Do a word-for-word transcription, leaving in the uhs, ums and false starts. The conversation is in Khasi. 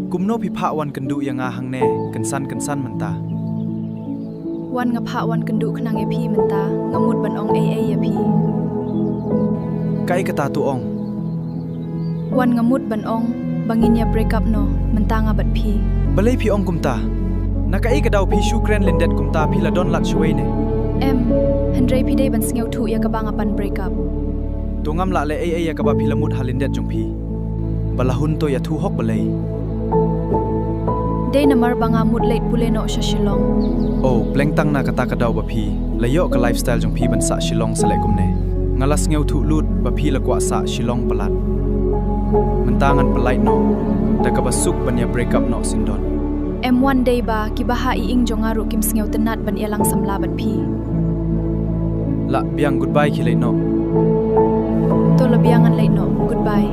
Kumno phi phah wan kynduh ïa nga hangne kynsan kynsan mynta? Wan nga phah wan kynduh khnang ïa phi mynta, nga mut ban ong ei ei ïa phi. Kaei kata to ong? Wan nga mut ban ong ba ngin ïa break up noh mynta nga bad phi. Balei phi ong kumta? Na kaei ka daw phi shu kren lyndet kumta, phi la don lad shawei ne? Em, hynrei phi dei ban sngewthuh ïa kaba nga pan break up. To ngam lah leh ei ei ïa kaba phi la mut ha lyndet jong phi. Ba la hun to ïathuh hok balei? Dei namar ba nga mut leit pule noh sha Shillong. Oh, pleng tang na kata ka daw ba phi la ïoh ka lifestyle jong phi ban sah Shillong sa leh kumne. Nga la sngewthuh lut ba phi la kwah sah Shillong palat. Mynta ngan pynlait noh da kaba suk ban ïa break up noh sngewdon. Em, wan dei ba kiba ha ïing jong nga ruh kim sngewtynnat ban ïalang samla bad phi. La biang, goodbye, khie leit noh. To la biang, ngan leit noh. Goodbye.